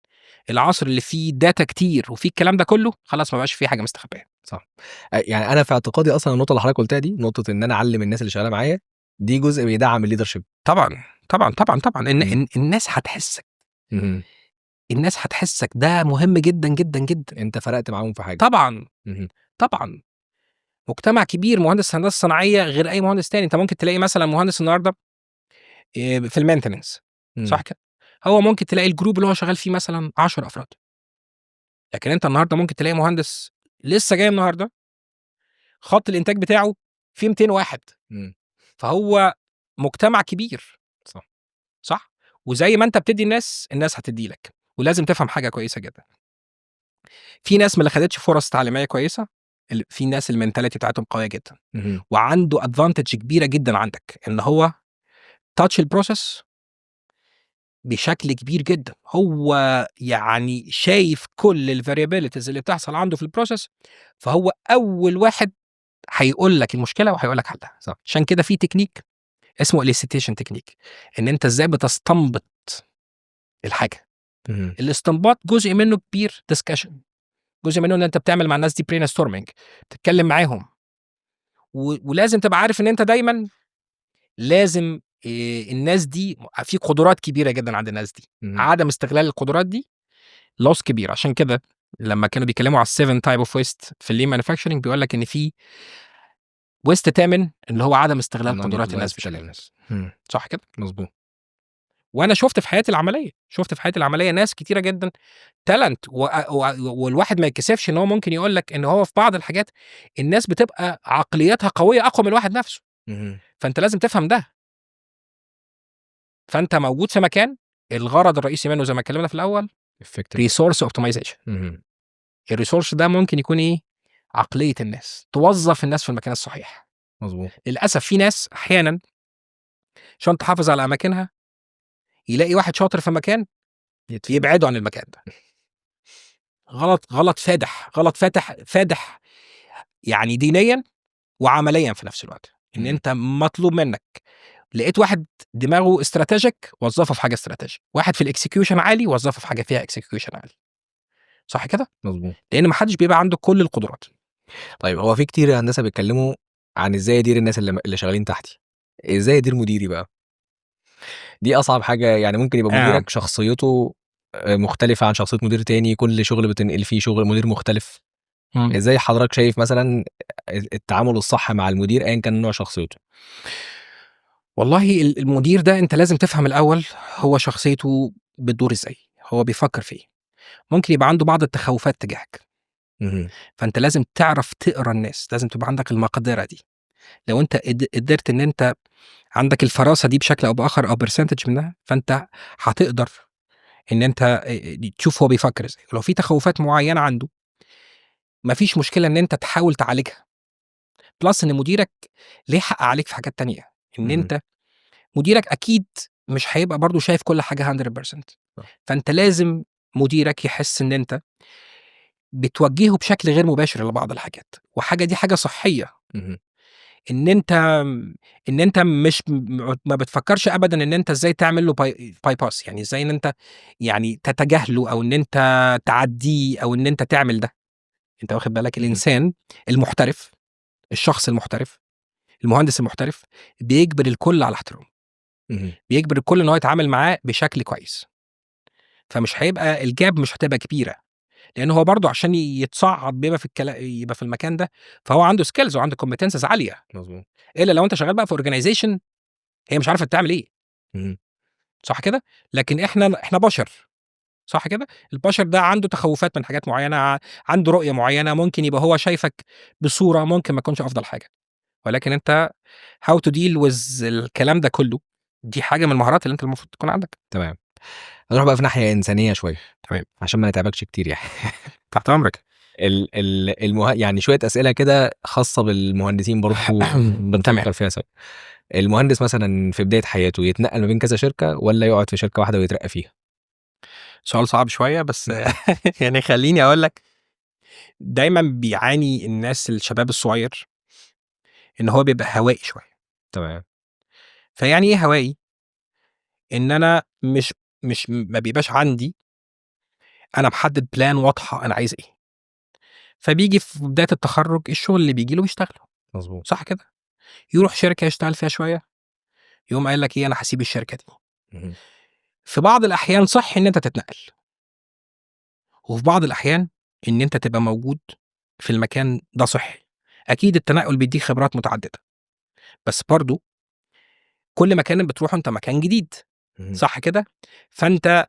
العصر اللي فيه data كتير وفيه الكلام ده كله، خلاص ما بقاش في حاجة مستخبية. صح. يعني أنا في اعتقادي أصلًا النقطة اللي حضرتك قُلتها دي، نقطة إن أنا أعلّم الناس اللي شغالة معايا، دي جزء بيدعّم الleadership. طبعًا، طبعًا، طبعًا، طبعًا، إن إن الناس هتحسّك. الناس هتحسّك، ده مهم جدًا، جدًا، جدًا. أنت فرقت معاهم في حاجة. طبعًا. طبعًا. مجتمع كبير، مهندس هندسة صناعية غير أي مهندس تاني، أنت ممكن تلاقي مثلًا مهندس النهارده في الmaintenance، صح كده؟ هو ممكن تلاقي الgroup اللي هو شغال فيه مثلًا 10 أفراد. لكن أنت النهارده ممكن تلاقي مهندس لسه جاي النهارده، خط الإنتاج بتاعه فيه 200 واحد. فهو مجتمع كبير. صح؟ وزي ما أنت بتدّي الناس، الناس هتدّي لك، ولازم تفهم حاجة كويسة جدًا. في ناس ما خدتش فرص تعليمية كويسة، في ناس الmentality بتاعتهم قوية جدًا، وعنده advantage كبيرة جدًا عندك، إن هو touch الprocess بشكل كبير جدًا، هو يعني شايف كل الvariabilities اللي بتحصل عنده في الprocess، فهو أول واحد هيقول لك المشكلة وهيقول لك حلها. عشان كده في تكنيك اسمه elicitation technique، إن أنت إزاي بتستنبط الحاجة. الاستنباط جزء منه كبير discussion، جزء منه إن أنت بتعمل مع الناس دي brainstorming، بتتكلم معاهم. ولازم تبقى عارف إن أنت دايمًا لازم الناس دي في قدرات كبيرة جدًا عند الناس دي، عدم استغلال القدرات دي loss كبير. عشان كده لمّا كانوا بيتكلموا على ال7 type of waste في الlean manufacturing، بيقول لك إن في waste تامن اللي هو عدم استغلال قدرات الناس non-utilized بشكل talent. مناسب. صح كده؟ مضبوط. وأنا شُفت في حياتي العملية، شُفت في حياتي العملية ناس كتيرة جدًا talent، و و والواحد ما يتكسفش إن هو ممكن يقول لك إن هو في بعض الحاجات الناس بتبقى عقليتها قوية أقوى من الواحد نفسه. فأنت لازم تفهم ده. فأنت موجود في مكان الغرض الرئيسي منه زي ما اتكلمنا في الأول effective resource optimization. الresource ده ممكن يكون إيه؟ عقلية الناس، توظّف الناس في المكان الصحيح. للأسف في ناس أحيانًا عشان تحافظ على أماكنها، يلاقي واحد شاطر في مكان يدفع. يبعده عن المكان ده. غلط، غلط فادح، غلط فاتح فادح يعني دينيًا وعمليًا في نفس الوقت، إن أنت مطلوب منك لقيت واحد دماغه strategic، وظّفه في حاجة strategic، واحد في الexecution عالي، وظّفه في حاجة فيها execution عالي. صح كده؟ مضبوط. لأن ما حدش بيبقى عنده كل القدرات. طيب، هو في كتير يا هندسة بيتكلموا عن إزاي أدير الناس اللي شغالين تحتي، إزاي أدير مديري بقى؟ دي أصعب حاجة، يعني ممكن يبقى مديرك شخصيته مختلفة عن شخصية مدير تاني، كل شغل بتنقل فيه شغل مدير مختلف. إزاي حضرتك شايف مثلًا التعامل الصح مع المدير أيًا كان نوع شخصيته؟ والله المدير ده أنت لازم تفهم الأول هو شخصيته بتدور إزاي، هو بيفكر في إيه. ممكن يبقى عنده بعض التخوّفات تجاهك. فأنت لازم تعرف تقرا الناس، لازم تبقى عندك المقدرة دي. لو أنت قدرت إن أنت عندك الفراسة دي بشكل أو بآخر أو percentage منها، فأنت هتقدر إن أنت تشوف هو بيفكر إزاي، ولو في تخوّفات معيّنة عنده ما فيش مشكلة إن أنت تحاول تعالجها. plus إن مديرك ليه حق عليك في حاجات تانية، إن أنت مديرك أكيد مش هيبقى برضه شايف كل حاجة 100%. فأنت لازم مديرك يحس إن أنت بتوجّهه بشكل غير مباشر لبعض الحاجات، وحاجة دي حاجة صحية. إن أنت مش ما بتفكرش أبدًا إن أنت إزاي تعمل له bypass، يعني إزاي إن أنت يعني تتجاهله أو إن أنت تعدّيه أو إن أنت تعمل ده. أنت واخد بالك؟ الإنسان المحترف، الشخص المحترف، المهندس المحترف، بيجبر الكل على احترامه. بيجبر الكل إن هو يتعامل معاه بشكل كويس. فمش هيبقى الgap مش هتبقى كبيرة، لأن هو برضه عشان يتصعّد بيبقى في يبقى في المكان ده، فهو عنده skills وعنده competences عالية. إلا لو أنت شغال بقى في organization هي مش عارفة بتعمل إيه. صح كده؟ لكن إحنا بشر. صح كده؟ البشر ده عنده تخوّفات من حاجات معيّنة، عنده رؤية معيّنة، ممكن يبقى هو شايفك بصورة ممكن ما تكونش أفضل حاجة. ولكن أنت how to deal with الكلام ده كله، دي حاجة من المهارات اللي أنت المفروض تكون عندك. تمام. هنروح بقى في ناحية إنسانية شوية. عشان ما نتعبكش كتير يعني. تحت أمرك. ال ال المه يعني شوية أسئلة كده خاصة بالمهندسين برضه بنفكر فيها سوا. المهندس مثلًا في بداية حياته يتنقل ما بين كذا شركة والّا يقعد في شركة واحدة ويترقى فيها؟ سؤال صعب شوية، بس يعني خلّيني أقول لك، دايمًا بيعاني الناس الشباب الصغير إن هو بيبقى هوائي شوية. فيعني إيه هوائي؟ إن أنا مش مش ما بيبقاش عندي أنا محدد plan واضحة أنا عايز إيه. فبيجي في بداية التخرج الشغل اللي بيجي له بيشتغله. صح كده؟ يروح شركة يشتغل فيها شويه، يقوم قايل لك ايه، انا هسيب الشركة دي. في بعض الاحيان صح ان انت تتنقل، وفي بعض الاحيان ان انت تبقى موجود في المكان ده صحي. اكيد التنقل بيديك خبرات متعدده، بس برضو كل مكان بتروحه انت مكان جديد. صح كده؟ فانت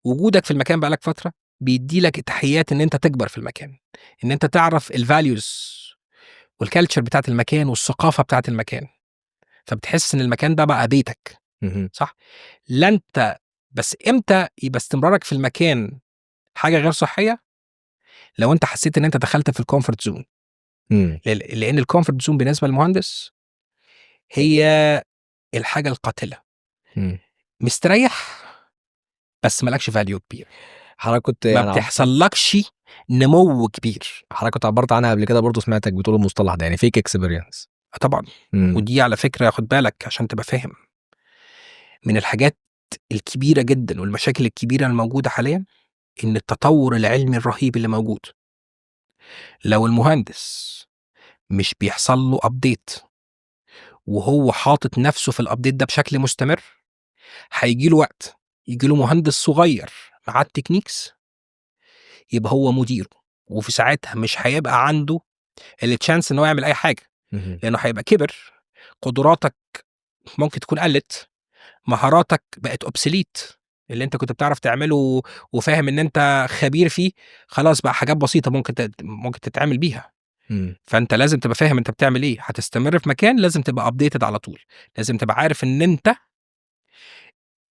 وجودك في المكان بقالك فترة بيدي لك اتاحيات ان انت تكبر في المكان، ان انت تعرف ال values وال culture بتاعت المكان والثقافة بتاعت المكان، فبتحس ان المكان ده بقى بيتك. صح؟ لا انت بس امتى يبقى استمرارك في المكان حاجة غير صحيه؟ لو انت حسيت ان انت دخلت في ال comfort zone. لان ال comfort zone بالنسبة للمهندس هي الحاجة القاتله. مستريح بس مالكش value كبير. حضرتك كنت ما يعني بتحصلكش نمو كبير. حضرتك كنت عبرت عنها قبل كده برضه، سمعتك بتقول المصطلح ده، يعني fake experience. طبعا. ودي على فكرة خد بالك عشان تبقى فاهم، من الحاجات الكبيرة جدا والمشاكل الكبيرة الموجودة حاليا ان التطور العلمي الرهيب اللي موجود، لو المهندس مش بيحصل له update وهو حاطط نفسه في ال update ده بشكل مستمر، هيجي له وقت يجي له مهندس صغير معاه ال techniques يبقى هو مديره، وفي ساعتها مش هيبقى عنده ال chance ان هو يعمل اي حاجه، لانه هيبقى كبر، قدراتك ممكن تكون قلت، مهاراتك بقت obsolete، اللي انت كنت بتعرف تعمله وفاهم ان انت خبير فيه خلاص بقى حاجات بسيطة ممكن تتعمل بيها. فانت لازم تبقى فاهم انت بتعمل ايه. هتستمر في مكان لازم تبقى updated على طول، لازم تبقى عارف ان انت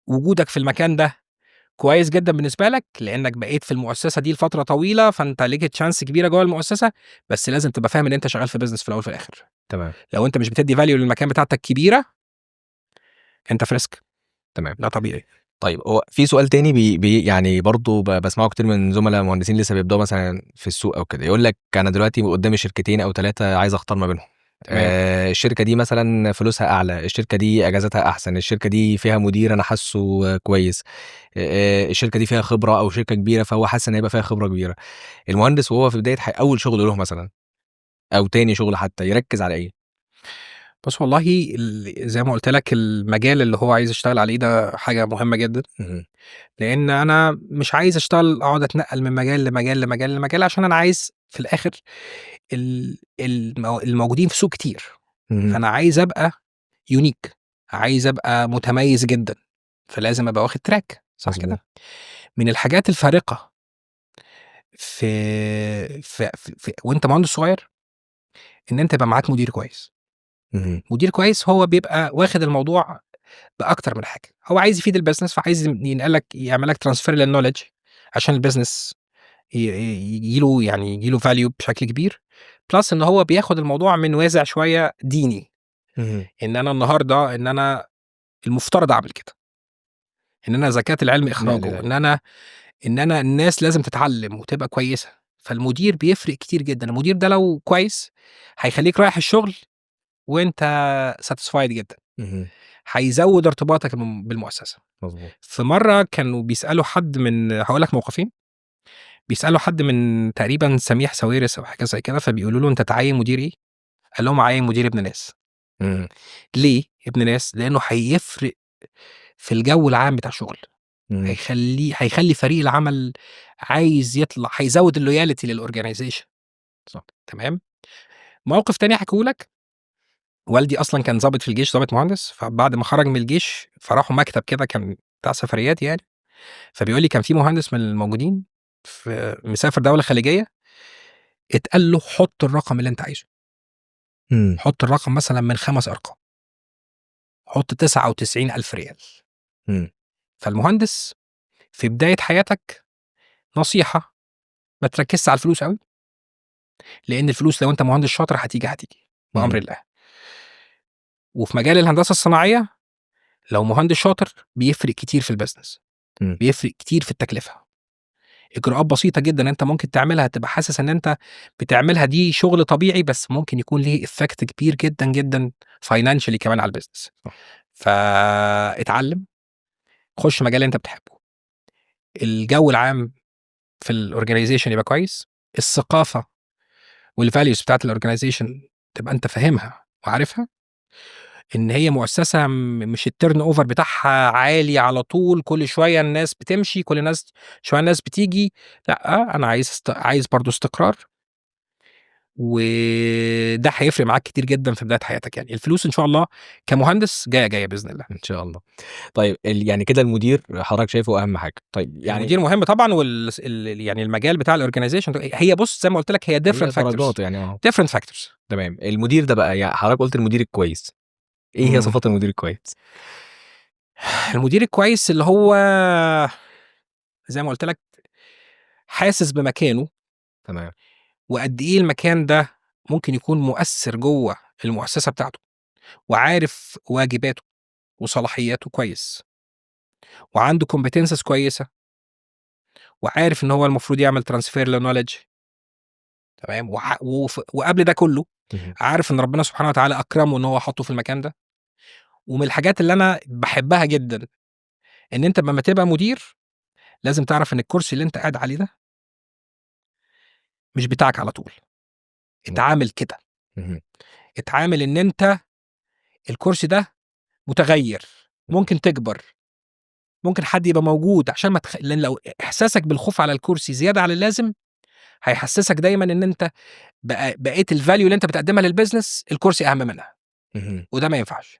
وجودك في المكان ده كويس جدا بالنسبة لك لانك بقيت في المؤسسة دي لفترة طويله، فانت ليك chance كبيرة جوه المؤسسه، بس لازم تبقى فاهم ان انت شغال في business في الاول وفي الاخر. لو انت مش بتدي value للمكان بتاعتك كبيره، انت في risk. ده طبيعي. طيب، هو في سؤال تاني بي بي يعني برضه بسمعه كتير من زملاء مهندسين لسه بيبداوا مثلا في السوق او كده، يقول لك انا دلوقتي قدامي شركتين او ثلاثة عايز اختار ما بينهم. الشركة دي مثلا فلوسها اعلى، الشركة دي اجازاتها احسن، الشركة دي فيها مدير انا حاسه كويس، الشركة دي فيها خبره او شركة كبيرة فهو حاسس ان هيبقى فيها خبره كبيره. المهندس وهو في بداية اول شغل له مثلا او تاني شغل حتى، يركز على ايه؟ بس والله زي ما قلت لك، المجال اللي هو عايز يشتغل عليه ده حاجة مهمة جدا، لان انا مش عايز اشتغل اقعد اتنقل من مجال لمجال لمجال لمجال، عشان انا عايز في الاخر الموجودين في سوق كتير. فانا عايز ابقى unique، عايز ابقى متميز جدا، فلازم ابقى واخد track صح. كده من الحاجات الفارقة في وانت مهندس صغير ان انت يبقى معاك مدير كويس. مدير كويس هو بيبقى واخد الموضوع باكتر من حاجه، هو عايز يفيد ال business، فعايز ينقلك يعمل لك transfer لل knowledge عشان ال business يجي له يعني يجي له value بشكل كبير، plus ان هو بياخد الموضوع من وازع شوية ديني، ان انا النهارده ان انا المفترض اعمل كده، ان انا زكاة العلم اخراجه، العلم. ان انا الناس لازم تتعلم وتبقى كويسه. فالمدير بيفرق كتير جدا، المدير ده لو كويس هيخليك رايح الشغل وانت satisfied جدا. هيزود ارتباطك بالمؤسسه. في مرة كانوا بيسالوا حد من، هقول لك موقفين، بيسالوا حد من تقريبا سميح ساويرس او حاجة زي كده، فبيقولوا له انت تعين مدير ايه؟ قال لهم عين مدير ابن ناس. ليه ابن ناس؟ لانه هيفرق في الجو العام بتاع الشغل. هيخلي فريق العمل عايز يطلع، هيزود ال loyalty لل organization. تمام. موقف تاني هحكيه لك، والدي اصلا كان ضابط في الجيش، ضابط مهندس، فبعد ما خرج من الجيش فراحوا مكتب كده كان بتاع سفريات يعني، فبيقول لي كان في مهندس من الموجودين في مسافر دولة خليجيه، اتقال له حط الرقم اللي انت عايزه. حط الرقم مثلا من خمس ارقام، حط 99 ألف ريال. فالمهندس في بداية حياتك نصيحة ما تركزش على الفلوس قوي، لأن الفلوس لو أنت مهندس شاطر هتيجي هتيجي بأمر الله. وفي مجال الهندسة الصناعية لو مهندس شاطر بيفرق كتير في ال business. بيفرق كتير في التكلفة. اجراءات بسيطة جدا انت ممكن تعملها تبقى حاسس ان انت بتعملها دي شغل طبيعي، بس ممكن يكون ليه effect كبير جدا جدا financially كمان على ال business. فاتعلم، خش مجال انت بتحبه، الجو العام في ال organization يبقى كويس، الثقافة. وال values بتاعت ال organization تبقى انت فاهمها وعارفها، ان هي مؤسسة مش ال turnover بتاعها عالي على طول، كل شوية الناس بتمشي، كل ناس شوية الناس بتيجي. لا، انا عايز برضو استقرار، وده هيفرق معاك كتير جدا في بداية حياتك. يعني الفلوس ان شاء الله كمهندس جاية جاية باذن الله. ان شاء الله. طيب يعني كده المدير حضرتك شايفه اهم حاجه. طيب يعني المدير مهم طبعا، يعني المجال بتاع ال organization هي، بص، زي ما قلت لك، هي different factors. درجات يعني، اه. different factors. تمام. المدير ده بقى، يعني حضرتك قلت المدير الكويس، ايه هي صفات المدير الكويس؟ المدير الكويس اللي هو زي ما قلت لك حاسس بمكانه وقد ايه المكان ده ممكن يكون مؤثر جوه المؤسسة بتاعته، وعارف واجباته وصلاحياته كويس، وعنده competences كويسه، وعارف ان هو المفروض يعمل transfer لل knowledge. تمام. وقبل ده كله عارف ان ربنا سبحانه وتعالى اكرمه ان هو حطه في المكان ده. ومن الحاجات اللي انا بحبها جدا ان انت لما تبقى مدير لازم تعرف ان الكرسي اللي انت قاعد عليه ده مش بتاعك على طول. اتعامل كده. اتعامل ان انت الكرسي ده متغير، ممكن تكبر، ممكن حد يبقى موجود، عشان ما تخ... لان لو احساسك بالخوف على الكرسي زيادة عن اللازم هيحسسك دايما ان انت بقيت ال value اللي انت بتقدمها لل business الكرسي اهم منها. وده ما ينفعش.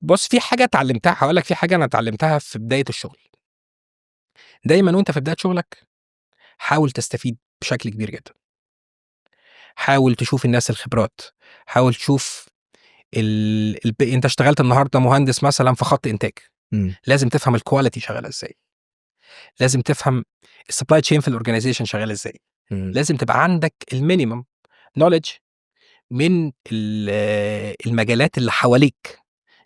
بص، في حاجة اتعلمتها، هقول لك، في حاجة انا اتعلمتها في بداية الشغل. دايما وانت في بداية شغلك حاول تستفيد بشكل كبير جدا، حاول تشوف الناس الخبرات، حاول تشوف انت اشتغلت النهارده مهندس مثلا في خط انتاج، لازم تفهم ال quality شغالة ازاي، لازم تفهم ال supply chain في ال organization شغال ازاي. لازم تبقى عندك ال minimum knowledge من المجالات اللي حواليك،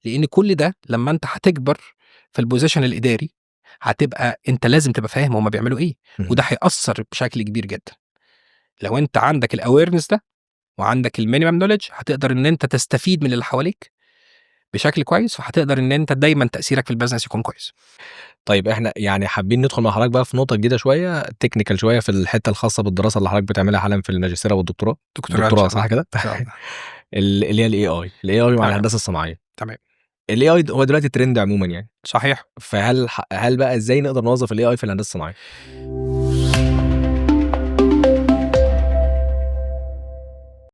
لان كل ده لما انت هتكبر في ال position الاداري هتبقى انت لازم تبقى فاهم هما بيعملوا ايه. وده هيأثر بشكل كبير جدا. لو انت عندك ال awareness ده وعندك ال minimum knowledge هتقدر ان انت تستفيد من اللي حواليك بشكل كويس، وهتقدر ان انت دايما تاثيرك في ال business يكون كويس. طيب، احنا يعني حابين ندخل مع حضرتك بقى في نقطة جديدة شويه، technical شويه، في الحتة الخاصة بالدراسة اللي حضرتك بتعملها حالا في الماجستير والدكتوراه. دكتوراه إن دكتوراه. شاء صح الله. كده؟ إن شاء الله. اللي هي ال AI، ال AI مع الهندسة الصناعيه. ال AI هو دلوقتي ترند عموما يعني. فهل هل بقى ازاي نقدر نوظف ال AI في الهندسة الصناعية؟